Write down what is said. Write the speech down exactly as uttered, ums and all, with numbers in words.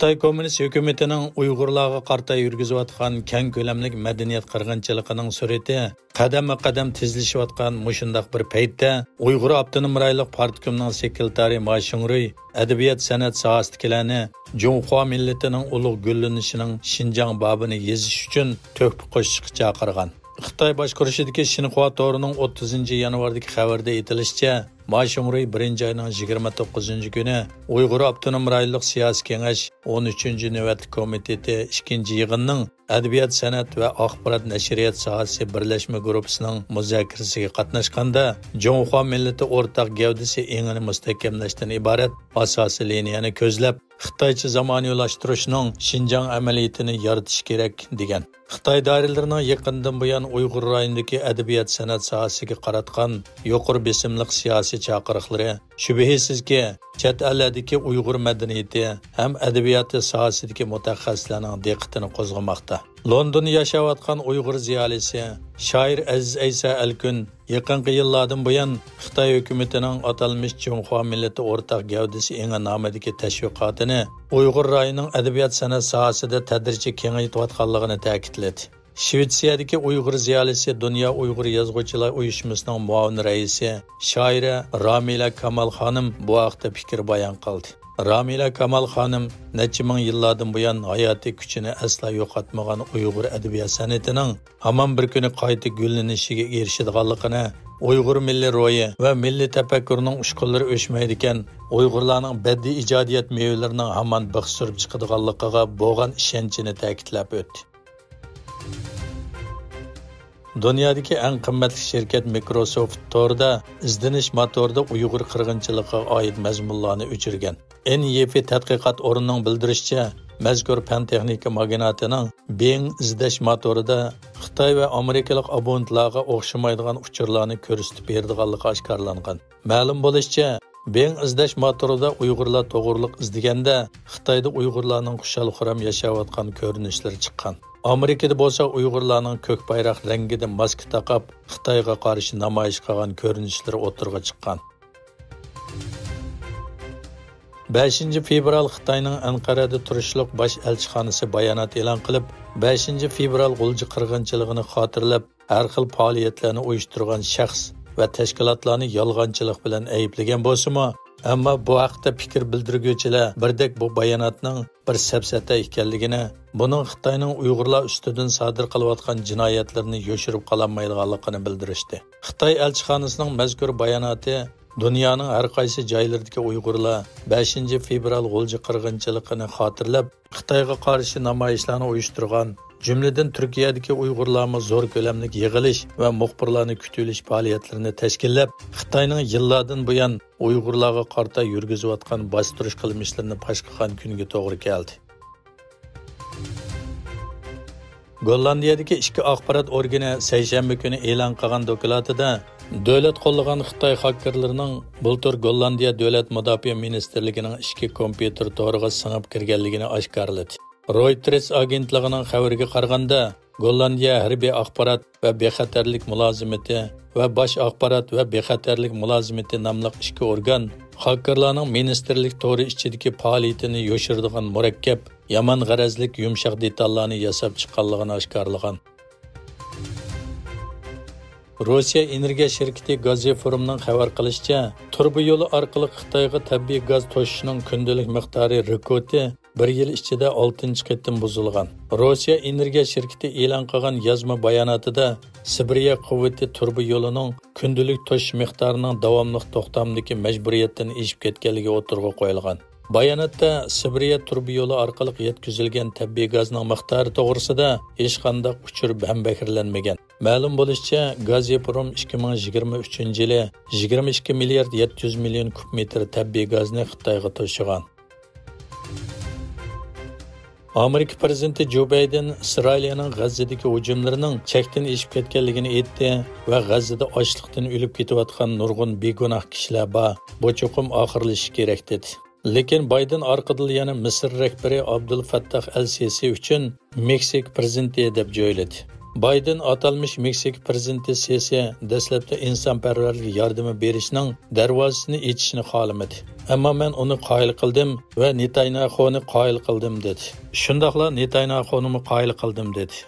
خىتاي كوممۇنىست ھۆكۈمىتىنىڭ ئۇيغۇرلارغا قارىتا يۈرگۈزۈۋاتقان كەڭ كۆلەملىك مەدەنىيەت قىرغىنچىلىقىنىڭ سۈرىتى قەدەممۇ قەدەم تېزلىشىۋاتقان مۇشۇنداق بىر پەيتتە، ئۇيغۇر ئاپتونوم رايونلۇق پارتكومنىڭ سېكرېتارى ما شۇڭرۇي ئەدەبىيات-سەنئەت ساھەسىدىكىلەرنى جۇڭخۇا مىللىتىنىڭ ئۇلۇغ گۈللىنىشىنىڭ شىنجاڭ بابىنى يېزىش ئۈچۈن تۆھپە قوشۇشقا چاقىرغان. خىتاي باشقۇرۇشىدىكى شىنخۇا تورىنىڭ ئوتتۇزىنچى يانۋاردىكى خەۋىرىدە ئېيتىلىشىچە، ما شۇڭرۇي بىرىنچى ئاينىڭ يىگىرمە توققۇزىنچى كۈنى ئۇيغۇر ئاپتونوم رايونلۇق سىياسىي كېڭەش ئون ئۈچىنچى نۆۋەتلىك كومىتېتى ئىككىنچى يىغىنىنىڭ ئەدەبىيات-سەنئەت ۋە ئاخبارات نەشرىيات ساھەسى بىرلەشمە گۇرۇپپىسىنىڭ مۇزاكىرىسىگە قاتناشقاندا، جۇڭخۇا مىللىتى ئورتاق گەۋدىسى ئېڭىنى مۇستەھكەملەشتىن ئىبارەت ئاساسىي لىنىيەنى كۆزلەپ، خىتايچە زامانىۋىلاشتۇرۇشنىڭ شىنجاڭ ئەمەلىيىتىنى يارىتىش كېرەك، دېگەن. خىتاي دائىرىلىرىنىڭ يېقىندىن بۇيان ئۇيغۇر رايونىدىكى ئەدەبىيات-سەنئەت ساھەسىگە قاراتقان يۇقىرى بېسىملىق سىياسىي چاقىرىقلىرى، شۈبھىسىزكى، چەت ئەللەردىكى ئۇيغۇر مەدەنىيىتى ھەم ئەدەبىياتى ساھەسىدىكى مۇتەخەسسىسلەرنىڭ دىققىتىنى قوزغىماقتا. لوندوندا ياشاۋاتقان ئۇيغۇر زىيالىيسى، شائىر ئەزىز ئەيسا ئەلكۈن يېقىنقى يىللاردىن بۇيان خىتاي ھۆكۈمىتىنىڭ ئاتالمىش جۇڭخۇا مىللىتى ئورتاق گەۋدىسى ئېڭى نامىدىكى تەشۋىقاتىنى ئۇيغۇر رايونىنىڭ ئەدەبىيات-سەنئەت ساھەسىدە تەدرىجىي كېڭەيتىۋاتقانلىقىنى تەكىتلىدى. شىۋېتسىيەدىكى ئۇيغۇر زىيالىيسى، دۇنيا ئۇيغۇر يازغۇچىلار ئۇيۇشمىسىنىڭ مۇئاۋىن رەئىسى، شائىرە رامىلە كامال خانىم بۇ ھەقتە پىكىر بايان قىلدى. رامىلە كامال خانىم نەچچە مىڭ يىللاردىن بۇيان ھاياتىي كۈچىنى ئەسلا يوقاتمىغان ئۇيغۇر ئەدەبىيات سەنئىتىنىڭ ھامان بىر كۈنى قايتا گۈللىنىشىگە ئېرىشىدىغانلىقىنى، ئۇيغۇر مىللىي روھى ۋە مىللىي تەپەككۇرنىڭ ئۇچقۇنلىرى ئۆچمەيدىكەن، ئۇيغۇرلارنىڭ بەدىئىي ئىجادىيەت مېۋىلىرىنىڭ ھامان بىخ سۈرۈپ چىقىدىغانلىقىغا بولغان ئىشەنچىنى تەكىتلەپ ئۆتتى. دۇنيادىكى ئەڭ قىممەتلىك شىركەت مىكروسوفت توردا ئىزدىنىش موتورىدا ئۇيغۇر قىرغىنچىلىقىغا ئائىت مەزمۇنلارنى ئۆچۈرگەن. ئېن يىفى تەتقىقات ئورنىنىڭ بىلدۈرۈشىچە، مەزكۇر پەن تېخنىكا ماگناتىنىڭ بىڭ ئىزدەش موتورىدا خىتاي ۋە ئامېرىكىلىق ئابونېنتلارغا ئوخشىمايدىغان ئۇچۇرلارنى كۆرسىتىپ بېرىدىغانلىقى ئاشكارىلانغان. مەلۇم بولۇشىچە، بىڭ ئىزدەش موتورىدا ئۇيغۇرلار توغرىلىق ئىزدىگەندە، خىتايدا ئۇيغۇرلارنىڭ خۇشال-خۇرام ياشاۋاتقان كۆرۈنۈشلىرى چىققان. ئامېرىكىدا بولسا ئۇيغۇرلارنىڭ كۆك بايراق رەڭگىدە ماسكا تاقاپ، خىتايغا قارشى نامايىش قىلغان كۆرۈنۈشلىرى ئوتتۇرىغا چىققان. بەشىنچى فېۋرال خىتاينىڭ ئەنقەرەدە تۇرۇشلۇق باش ئەلچىخانىسى بايانات ئېلان قىلىپ، بەشىنچى فېۋرال غۇلجا قىرغىنچىلىقىنى خاتىرىلەپ، ھەر خىل پائالىيەتلەرنى ئۇيۇشتۇرغان شەخس ۋە تەشكىلاتلارنى يالغانچىلىق بىلەن ئەيىبلىگەن بولسىمۇ، ئەمما بۇ ھەقتە پىكىر بىلدۈرگۈچىلەر بىردەك بۇ باياناتنىڭ بىر سەپسەتە ئىكەنلىكىنى، بۇنىڭ خىتاينىڭ ئۇيغۇرلار ئۈستىدىن سادىر قىلىۋاتقان جىنايەتلىرىنى يوشۇرۇپ قالالمايدىغانلىقىنى بىلدۈرۈشتى. خىتاي ئەلچىخانىسىنىڭ مەزكۇر باياناتى دۇنيانىڭ ھەر قايسى جايلىرىدىكى ئۇيغۇرلار بەشىنچى فېۋرال غۇلجا قىرغىنچىلىقىنى خاتىرىلەپ، خىتايغا قارشى نامايىشلارنى ئۇيۇشتۇرغان، جۈملىدىن تۈركىيەدىكى ئۇيغۇرلارمۇ زور كۆلەملىك يىغىلىش ۋە مۇخبىرلارنى كۈتۈۋېلىش پائالىيەتلىرىنى تەشكىللەپ، خىتاينىڭ يىللاردىن بۇيان ئۇيغۇرلارغا قارىتا يۈرگۈزۈۋاتقان باستۇرۇش قىلمىشلىرىنى پاش قىلغان كۈنگە توغرا كەلدى. گوللاندىيەدىكى ئىچكى ئاخبارات ئورگىنى سەيشەنبە كۈنى ئېلان قىلغان دوكلاتىدا، دۆلەت قوللىغان خىتاي خاككېرلىرىنىڭ بۇلتۇر گوللاندىيە دۆلەت مۇداپىئە مىنىستىرلىكىنىڭ ئىچكى كومپيۇتېر تورىغا سىڭىپ كىرگەنلىكىنى ئاشكارىلىدى. رويتېرس ئاگېنتلىقىنىڭ خەۋىرىگە قارىغاندا، گوللاندىيە ھەربىي ئاخبارات ۋە بىخەتەرلىك مۇلازىمىتى ۋە باش ئاخبارات ۋە بىخەتەرلىك مۇلازىمىتى ناملىق ئىككى ئورگان خاككېرلارنىڭ مىنىستىرلىك تورى ئىچىدىكى پائالىيىتىنى يوشۇرىدىغان مۇرەككەپ، يامان غەرەزلىك يۇمشاق دېتاللارنى ياساپ چىققانلىقىنى ئاشكارىلىغان. روسىيە ئېنېرگىيە شىركىتى گازپرومنىڭ خەۋەر قىلىشىچە، تۇرۇبا يولى ئارقىلىق خىتايغا تەبىئىي گاز توشۇشنىڭ كۈندىلىك مىقدارى رېكورتى بىر يىل ئىچىدە ئالتىنچى قېتىم بۇزۇلغان. روسىيە ئېنېرگىيە شىركىتى ئېلان قىلغان يازما باياناتىدا، سىبىرىيە قۇۋۋىتى تۇرۇبا يولىنىڭ كۈندىلىك توشۇش مىقدارىنىڭ داۋاملىق توختامدىكى مەجبۇرىيەتتىن ئېشىپ كەتكەنلىكى ئوتتۇرىغا قويۇلغان. باياناتتا سىبىرىيە تۇرۇبا يولى ئارقىلىق يەتكۈزۈلگەن تەبىئىي گازنىڭ مىقدارى توغرىسىدا ھېچقانداق ئۇچۇر ھەمبەھىرلەنمىگەن. مەلۇم بولۇشىچە، گازپروم ئىككى مىڭ يىگىرمە ئۈچىنچى يىلى يىگىرمە ئىككى مىليارد يەتتە يۈز مىليون كۇب مېتىر تەبىئىي گازنى خىتايغا توشۇغان. ئامېرىكا پىرېزىدېنتى جو بايدېن ئىسرائىلىيەنىڭ غەززىدىكى ھۇجۇملىرىنىڭ چەكتىن ئېشىپ كەتكەنلىكىنى ئېيتتى ۋە غەززىدە ئاچلىقتىن ئۆلۈپ كېتىۋاتقان نۇرغۇن بىگۇناھ كىشىلەر بار، بۇ چوقۇم ئاخىرلىشىشى كېرەك، دېدى. لېكىن بايدېن ئارقىدىن يەنە مىسىر رەھبىرى ئابدۇل فەتتاھ ئەل سىسى ئۈچۈن مېكسىكا پىرېزىدېنتى دەپ جۆيلىدى. بايدېن ئاتالمىش مېكسىكا پىرېزىدېنتى سېسى دەسلەپتە ئىنسانپەرۋەرلىك ياردىمى بېرىشنىڭ دەرۋازىسىنى ئېچىشنى خالىمىدى. ئەمما مەن ئۇنى قايىل قىلدىم ۋە نېتانياخۇنى قايىل قىلدىم، دېدى. شۇنداقلا نېتانياخۇنىمۇ قايىل قىلدىم، دېدى.